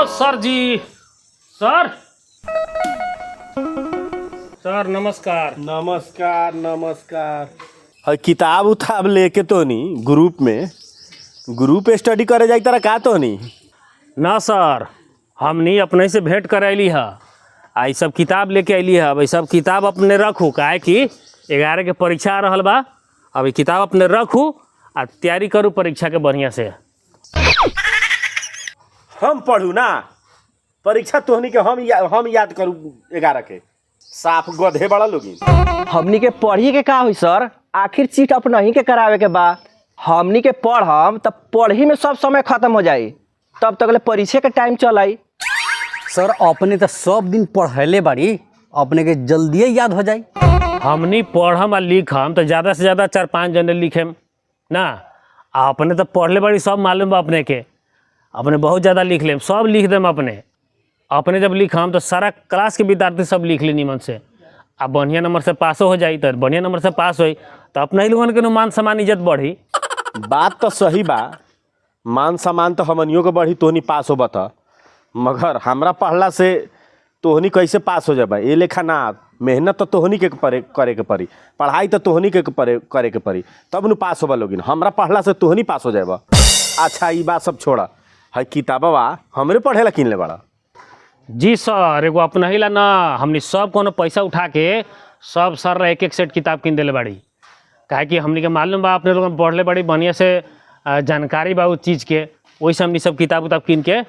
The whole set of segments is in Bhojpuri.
ओ सर जी, सर, सर नमस्कार। नमस्कार नमस्कार। है किताब उताब लेके तोहनी ग्रुप में ग्रुप स्टडी करे जाई तारा का तोहनी? ना सर, हमनी अपने से भेंट करे अली है आ ई सब किताब लेके अली है। अब ई सब किताब अपने रखू, काहे कि 11 के परीक्षा आ रहल बा। अब ई किताब अपने रखू आ तैयारी करू परीक्षा के बढ़िया से। हम पढ़ू ना परीक्षा तोहनी के हम याद करू 11 के? साफ गधे बड़ा लोगी। हमनी के पढ़ी के का होई सर? आखिर चीट अपना ही के करावे के बा। हमनी के पढ़म त पढ़ी में सब समय खत्म हो जाई, तब तक ले परीक्षा के टाइम चल आई। सर, अपने तो सब दिन पढ़ले बाड़ी, अपने के जल्दिए याद हो जाई। हमनी पढ़म आ लिखम तो ज़्यादा से ज़्यादा 4-5 जने लिखेम ना। आ अपने तो पढ़ले बड़ी, सब मालूम बा अपने के। अपने बहुत ज़्यादा लिख लेम, सब लिख देम अपने। अपने जब लिखम तो सारा क्लास के विद्यार्थी सब लिख ली निमन से आ बढ़िया नंबर से पासो हो जाई। तो बढ़िया नंबर से पास होई तो अपना ही लोगन के नु मान सम्मान इज्जत बढ़ी। बात तो सही बा, मान सम्मान तो हमनियों के बढ़ी तोहनी पास होबा त, मगर हमरा पढ़ला से तोहनी कैसे पास हो जाबा? ए लेखा ना, मेहनत तो तोहनी के परे करे के पड़ी, पढ़ाई तो तोहनी के परे करे के पड़ी, तब नु पास होबा लोगिन। हमरा पढ़ला से तोहनी पास हो जाबा? अच्छा ई बात सब छोड़ा, है किताबवा हमरे पढ़ेला किन ले बड़ा? जी सर, एगो अपना ही ला ना, हमनी सब कोनो पैसा उठा के सब सर ला एक एक सेट किताब किन देले बाड़ी। काहे कि हमनी के मालूम बा अपने लोगन पढ़ले बड़ी बढ़िया से, जानकारी बा उस चीज़ के, वही से हमनी सब किताब उताब किन के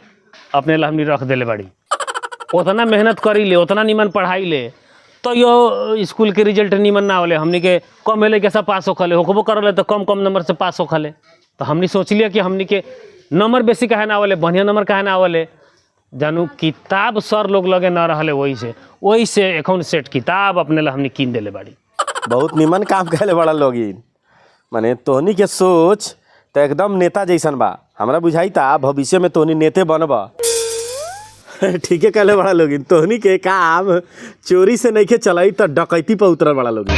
अपने ला हमनी रख देले बाड़ी। उतना मेहनत करी ले, उतना निमन पढ़ाई ले, तो यो स्कूल के रिजल्ट निमन ना होले। हमनी के कम होले के सब पास होखले, होखबो करले तो कम कम नंबर से पास होखले। तो हमनी सोच लिया कि हमनी के नंबर बेसी काहे ना आवले, बढ़िया नंबर काहे ना आवले, जानू किताब सर लोग लगे ना रहले, वही से एखन सेट किताब अपने ला हमनी किन देले बाड़ी। बहुत निमन काम कैले बड़ा लोगिन। माने तोहनी के सोच तो एकदम नेता जैसन बा। हमरा बुझाई ता भविष्य में तोहनी नेते बनबा। ठीके कहले बड़ा लोगिन, तोहनी के काम चोरी से नइखे चलई तो डकैती पर उतरल बड़ा लोगिन।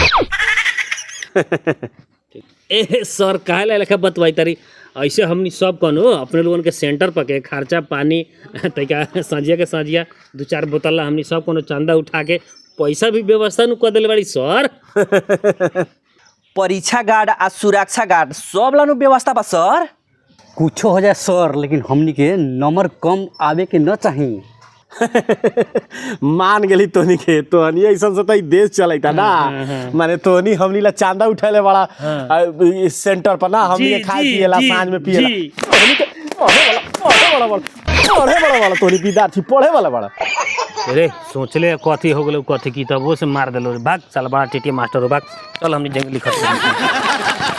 ए सर, काहे ला लेखा बतवाई तारी ऐसे? हमनी सब कनो अपने लोगन के सेंटर पर के खर्चा पानी तैका सझिया के सझिया 2-4 बोतल ला हमनी सब कोनो चंदा उठा के पैसा भी व्यवस्था नु कर देले बाड़ी सर। परीक्षा गार्ड आ सुरक्षा गार्ड सब ला नु व्यवस्था बा सर। कुछो हो जाए सर, लेकिन हमनी के नंबर कम आवे के न चाही। मान गेली तोहनी के, तोहनी ऐसन से त ई देश चलैता ना। माने तोहनी हमनी ला चांदा उठैले बड़ा सेंटर पर ना, हमनी के खाए पिएला, साँझ में पिएला। तोहनी के पढ़े वाला पढ़े वाला पढ़े वाला वाला तोहनी विद्यार्थी पढ़े वाला बड़ा। अरे सोचले कथी हो गेलो, कथी किताबो से मार देलो रे। भाग साला, बड़ा टीटी मास्टर हो, भाग चल, हमनी जंगली खत।